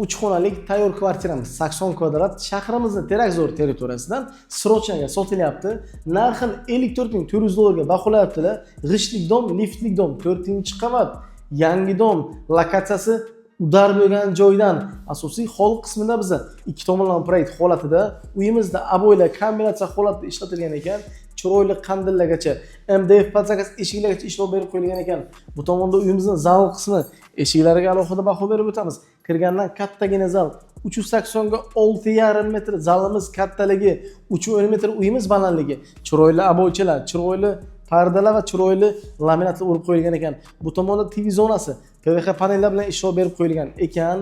Uch xonalik tayyor kvartiramiz 80 kvadrat shahrimizni Terakzor territoriyasidan срочно ga sotilyapti. Narxini 54 400 dollarga baholayaptilar. G'ishtlik dom, liftlik dom, to'rtinchi qavat, yangi dom, lokatsiyasi удар bo'lgan joydan, asosiy hol qismida biza ikki tomonlama proyekt holatida. Uyimizda обой lar kombinatsiya holatida ishlatilgan ekan, chiroyli qandillargacha, MDF под заказ eshiklargacha ishlov berib qo'yilgan ekan. Bu tomonda uyimizni zal qismi, eshiklariga alohida baho berib o'tamiz. Kirgandan kattagina zal, 380 ga 6,5 metr zalimiz kattaligi, 3,10 metr uyimiz balandligi, chiroyli обой chalar, chiroyli pardalar va chiroyli laminatlar urib qo'yilgan ekan. Bu tomonda TV zonasi PVX panellar bilan ishlov berib qo'yilgan ekan,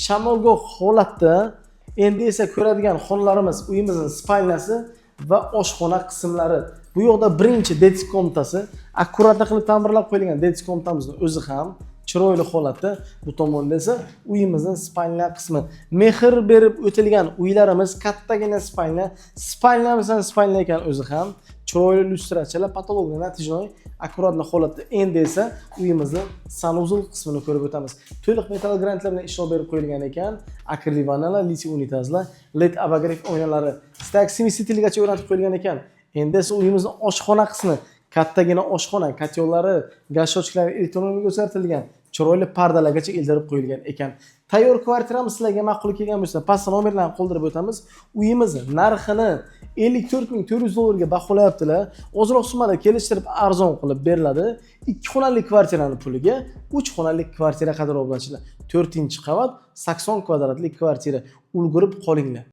shamolgoh holatda. Endi esa ko'radigan xonalarimiz uyimizni спальня si va oshxona qismlari. Bu yoqda birinchi детский комната si, аккуратно qilib ta'mirlab qo'yilgan. Детский комната mizni o'zi ham chiroyli holatda. Bu tomonda esa uyimizni спальня qismi, mehr berib o'tilgan uylarimiz. Kattagina спальня, спальня miz ham спальня ekan, o'zi ham chiroyli lyustrachalar, потолок натяжной, аккуратно holatda. Endi esa uyimizni санузел qismini ko'rib o'tamiz. To'liq metall granitlar bilan ishlov berib qo'yilgan ekan, akrilik vannalar, litiy unitazlar, LED обогрев oynalari, стояк смеситель gacha o'rnatib qo'yilgan ekan. Endi esa uyimizni oshxona qismi, kattagina oshxona, котёл lari, gaz счётчик lari elektron o'zgartirilgan, chiroyli pardalargacha ildirib qo'yilgan ekan. Tayyor kvartiramiz sizlarga ma'qul kelgan bo'lsa, pastda nomerlarni qoldirib o'tamiz. Uyimiz narxini 54 400 dollarga baholayaptilar. Ozroq summada kelishtirib, arzon qilib beriladi. Ikki xonali kvartirani puliga uch xonali kvartira, qadrli obunachilar. To'rtinchi qavat, 80 kvadratli kvartira. Ulgurib qolinglar.